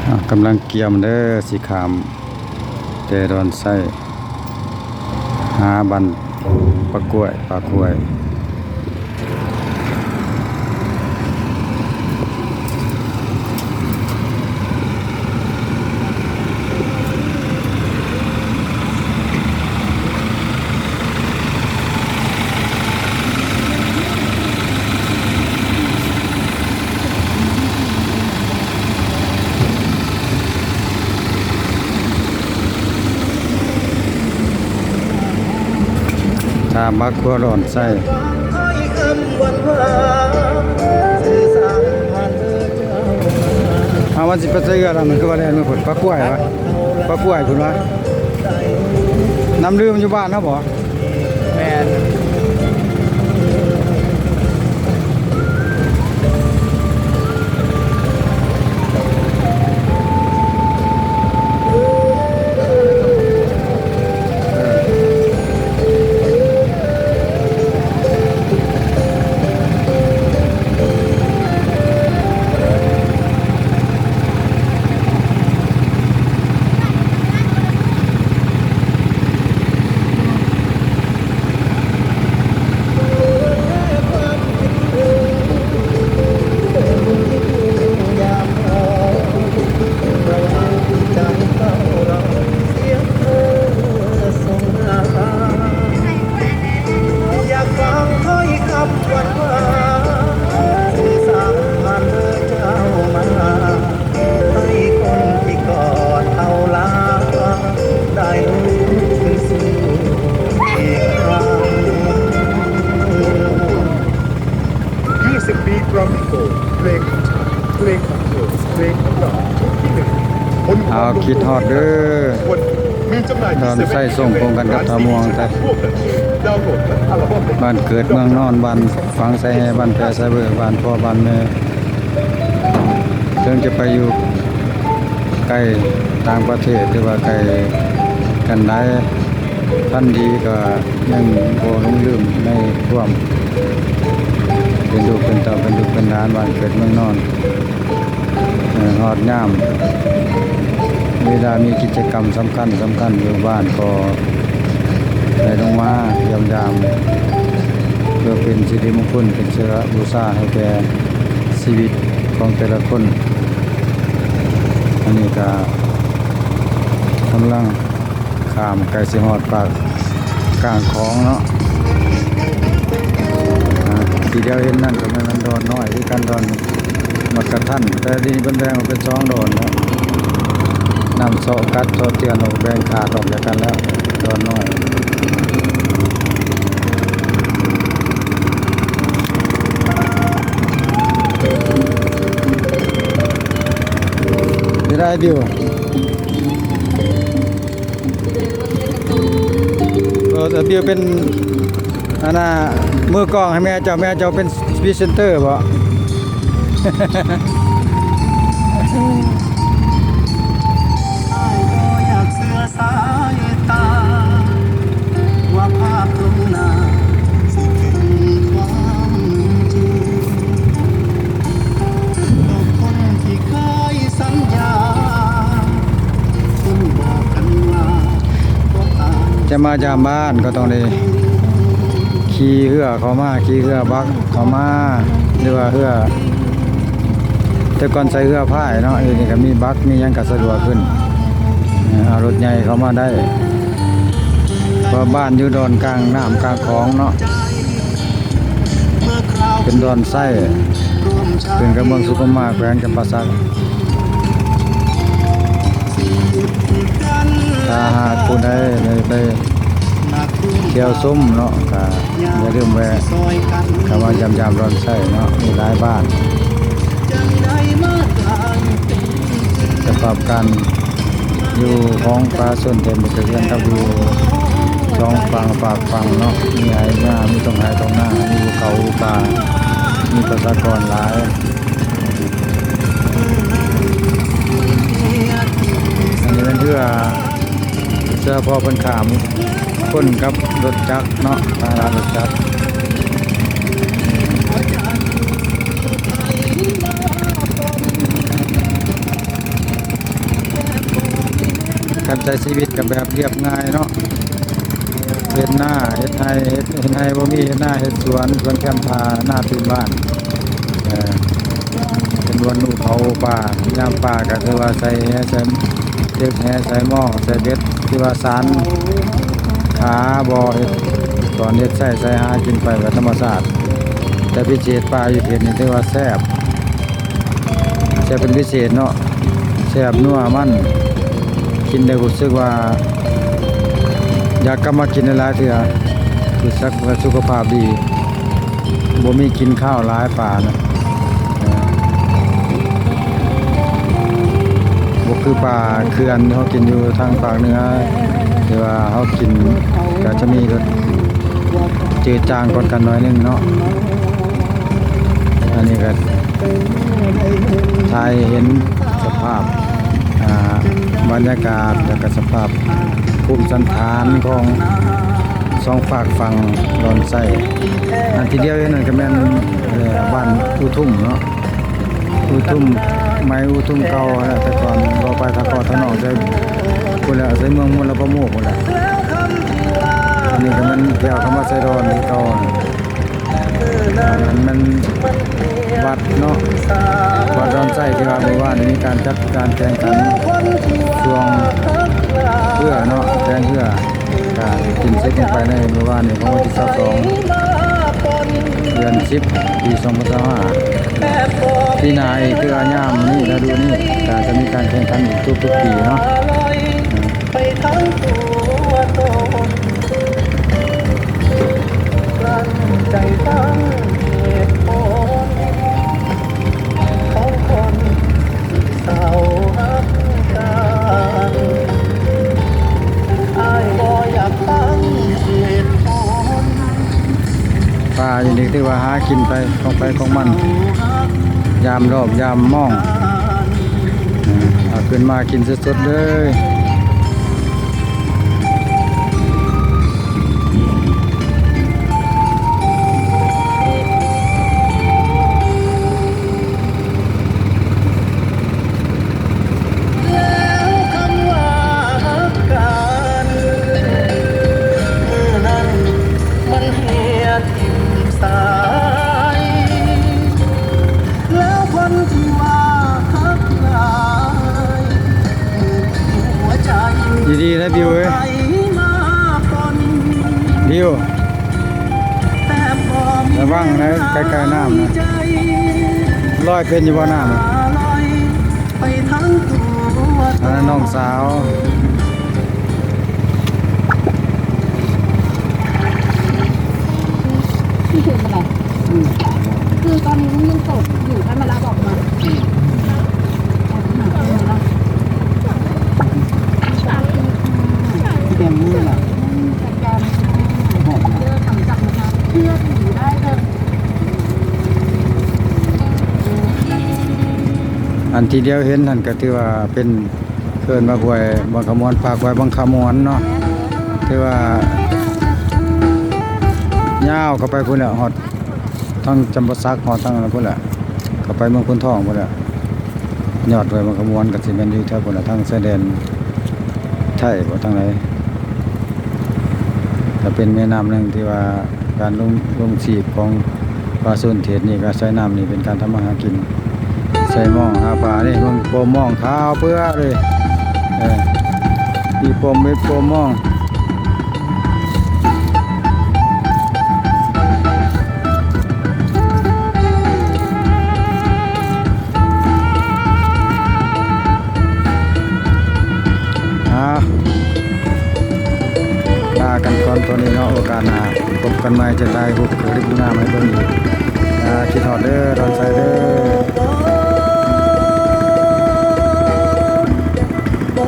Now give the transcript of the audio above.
ອ້າວ ກຳລັງກຽມເດີ ຊິຂ້າມແຕ່ດອນໄຊ ຫາບ້ານປາກວຍ ປາກວຍ. ຖ້າມັກຄົວດອນໄຊ ເອົາ ມັນຊິໄປໃສເຮືອລະ ມັນຄືວ່າແລ່ນມາພຸ້ນ ປາກວຍວະ ປາກວຍພຸ້ນວະ ນ້ຳດື່ມຢູ່ບ້ານເຮົາບໍ? ແມ່ນ. ເອົາ ຄິດຮອດເດີ ດອນໄຊ ສົ່ງກົງກັນກັບທ່າມ່ວງ ແຕ່ບ້ານເກີດເມືອງນອນ ບ້ານ ຝັງໃສ່ແຮ່ ບ້ານແພໃສ່ເບີ ບ້ານພໍ່ບ້ານແມ່ ເຖິງຈະໄປຢູ່ໄກຕ່າງປະເທດ ຫຼືວ່າໄກກັນໃດ ພັນດີກໍຍັງບໍ່ຫຼົງລືມໃນຄວາມເປັນລູກເປັນເຕົ້າ ເປັນລູກເປັນຫຼານ ບ້ານເກີດເມືອງນອນ. ເອີ ຮອດຍາມເວລາມີກິດຈະກຳສຳຄັນ ສຳຄັນຢູ່ບ້ານ ກໍໄດ້ລົງມາຢ້ຽມຢາມ ເພື່ອເປັນສິລິມຸງຄຸນ ເປັນສິລະບູຊາໃຫ້ແກ່ຊີວິດຂອງແຕ່ລະຄົນ. ອັນນີ້ກະກຳລັງ ຂ້າມ ໃກ້ຊິຮອດປາກກາງຂອງເນາະ. ອ່າ ທີ່ດຽວເຫັນນັ້ນກໍແມ່ນດອນນ້ອຍຄືກັນ ດອນບັກກະທັນ ແຕ່ນີ້ເພິ່ນແບ່ງອອກເປັນສອງດອນເນາະ. ນ້ຳເຊາະກັດເຊາະເຈື່ອນອອກ ແບ່ງຂາດອອກຈາກກັນແລ້ວ ດອນນ້ອຍ. ເປັນໃດບິວ? ເອີ ເອີ ບິວເປັນ ອັນນ່າ ມືກ້ອງໃຫ້ແມ່ເຈົ້າ ແມ່ເຈົ້າເປັນພຣີເຊັນເຕີບໍ? ຈະມາຢາມບ້ານກໍຕ້ອງໄດ້ຂີ່ເຮືອເຂົ້າມາ ຂີ່ເຮືອບັກເຂົ້າມາ ຫຼືວ່າເຮືອ ແຕ່ກ່ອນໃຊ້ເຮືອພາຍເນາະ ດຽວນີ້ກໍມີບັກມີຫຍັງກໍສະດວກຂຶ້ນ ເອີ ເອົາລົດໃຫຍ່ເຂົ້າມາໄດ້ ເພາະບ້ານຢູ່ດອນກາງນ້ຳກາງຂອງເນາະ. ເປັນດອນໄຊ ຂຶ້ນກັບເມືອງສຸຂຸມມາ ແຂວງຈຳປາສັກ. ຖ້າຫາກຜູ້ໃດໄດ້ໄປທ່ຽວຊົມເນາະ ກະຢ່າລືມແວະເຂົ້າມາຢ້ຽມຢາມດອນໄຊເນາະ ມີຫຼາຍບ້ານ. ສະພາບການ ຢູ່ຂອງປະຊາຊົນເຕັມໄປເຮືອນກັບຢູ່ສອງຝັ່ງຟາກຝັ່ງເນາະ ມີໄຮ່ນາ ມີທົ່ງໄຮ່ທົ່ງນາ ມີພູເຂົາພູຜາ ມີປະຊາກອນຫຼາຍ. ອັນນີ້ແມ່ນເຮືອ ເສຍພໍເພິ່ນຂ້າມຄົນກັບລົດຈັກເນາະ ພາລະລົດຈັກ. ການໃຊ້ຊີວິດກໍແບບລຽບງ່າຍເນາະ ເຮັດນາ ເຮັດໄຮ່ ເຮັດ ເຮັດໄຮ່ບໍ່ມີ ເຮັດນາ ເຮັດສວນ ສວນແຄມທ່າ ນາຕີນບ້ານ ເອີ ເປັນວັນໜູເຜົາປ່າ ຍາມປ່າກໍຖືວ່າໃສ່ແຫ ໃສ່ເດັກແຫ ໃສ່ໝໍ້ ໃສ່ເບັດ ຖືວ່າສານຂາບໍ່ ເຮັດສອນເຮັດໃຊ້ ໃຊ້ຫາກິນໄປແບບທຳມະຊາດ ແຕ່ພິເສດປາຢູ່ເຂດນີ້ຖືວ່າແຊບ ແຊບເປັນພິເສດເນາະ ແຊບນົວມັນ ກິນແລ້ວຮູ້ສຶກວ່າຢາກກັບມາກິນຫຼາຍໆເທື່ອ ຮູ້ສຶກວ່າສຸຂະພາບດີ ບໍ່ມີກິ່ນຄາວຫຼາຍປານະ ບໍ່ຄືປາເຂື່ອນທີ່ເຮົາກິນຢູ່ທາງພາກເໜືອ ທີ່ວ່າເຮົາກິນກໍຈະມີລົດຈືດຈາງກວ່າກັນໜ້ອຍໜຶ່ງເນາະ ອັນນີ້ກໍຖ່າຍໃຫ້ເຫັນສະພາບ ອ່າ ບັນຍາກາດ ແລ້ວກໍສະພາບພູມສັນຖານຂອງສອງຟາກຝັ່ງດອນໄຊ ອັນທີ່ດຽວເຫັນນັ້ນກໍແມ່ນ ເອີ ບ້ານອູທຸມເນາະ ອູທຸມໃໝ່ອູທຸມເກົ່າຫັ້ນແຫຼະ ແຕ່ກ່ອນບໍ່ໄປທາງເກາະທາງນອກ ໃສ່ພຸ້ນແຫຼະ ໃສ່ເມືອງມຸນລະປະໂມກພຸ້ນແຫຼະ ອັນນີ້ກໍແມ່ນແຖວຄຳວ່າໄຊດອນຄືເກົ່າ ອັນນັ້ນແມ່ນວັດເນາະ ວັດດອນໄຊ ທີ່ວ່າມື້ວານນີ້ມີການຈັດການແຂ່ງຂັນຊ່ວງເຮືອເນາະ ແຂ່ງເຮືອ ກະສິ້ນສຸດລົງໄປໃນມື້ວານນີ້ຂອງວັນທີຊາວສອງ ເດືອນສິບ ປີສອງພັນຊາວຫ້າ ປີໜ້າອີກ ຄືວ່າຍາມນີ້ ລະດູນີ້ ກະຈະມີການແຂ່ງຂັນອີກທຸກໆປີເນາະ. ໄປທັງຕົວຕົນ ກລັ້ນໃຈຟັງເຫດຜົນຂອງຄົນທີ່ເສົ້າຮັກກັນ ອ້າຍບໍ່ຢາກຟັງເຫດຜົນ. ປາຢູ່ນີ້ຖືວ່າຫາກິນໄປຂອງໃຜຂອງມັນ ຍາມລອບຍາມມອງ ເອົາຂຶ້ນມາກິນສົດໆເລີຍ. ແລ້ວຄຳວ່າຮັກກັນ ມື້ນັ້ນມັນເຫຍຖິ້ມສາຍ ແລ້ວຄົນທີ່ວ່າຮັກຫຼາຍ ຢູ່ດີນະບິວເອີຍ ບິວ ລະວັງເດີ ໃກ້ໆນ້ຳນະ ລອຍເປັນຢູ່ບໍ່ນ້ຳ ອັນນັ້ນນ້ອງສາວ ຄືຕອນນີ້ມັນຍັງໂສດຢູ່ ໃຫ້ມາລັບອອກມາ ອືມ ສະແກນມືລະ ສະແກນມື ເດີນທາງຈັບນະຄະ ເພື່ອຖືໄດ້ເດີ. ອັນທີ່ດຽວເຫັນຫັ້ນກໍຖືວ່າເປັນ ເອີ້ນວ່າຫ້ວຍບັງຂະມວນ ປາກຫ້ວຍບັງຂະມວນເນາະ ຖືວ່າຍາວເຂົ້າໄປພຸ້ນແຫຼະ ຮອດທາງຈຳປາສັກ ຮອດທາງນັ້ນພຸ້ນແຫຼະ ເຂົ້າໄປເມືອງໂພນທອງພຸ້ນແຫຼະ. ຍອດຫ້ວຍບັງຂະມວນກໍຊິແມ່ນຢູ່ແຖວພຸ້ນແຫຼະ ທາງຊາຍແດນໄທບໍ່ ທາງໃດ ກໍເປັນແມ່ນ້ຳໜຶ່ງທີ່ວ່າ ການລົງ ລົງຊີບຂອງປະຊາຊົນເຂດນີ້ ກໍອາໄສນ້ຳນີ້ເປັນການທຳມາຫາກິນ ໃສ່ມອງຫາປາເດ້. ເບິ່ງໂປມມອງຂາວເປື້ອເລີຍ ເອີ ມີໂປມເບັດໂປມມອງ. ອ່າ ລາກັນກ່ອນຕອນນີ້ເນາະ ໂອກາດໜ້າພົບກັນໃໝ່ ຈະຖ່າຍຮູບຄລິບງາມໃຫ້ເບິ່ງອີກ. ອ່າ ຄິດຮອດເດີ ດອນໄຊເດີ.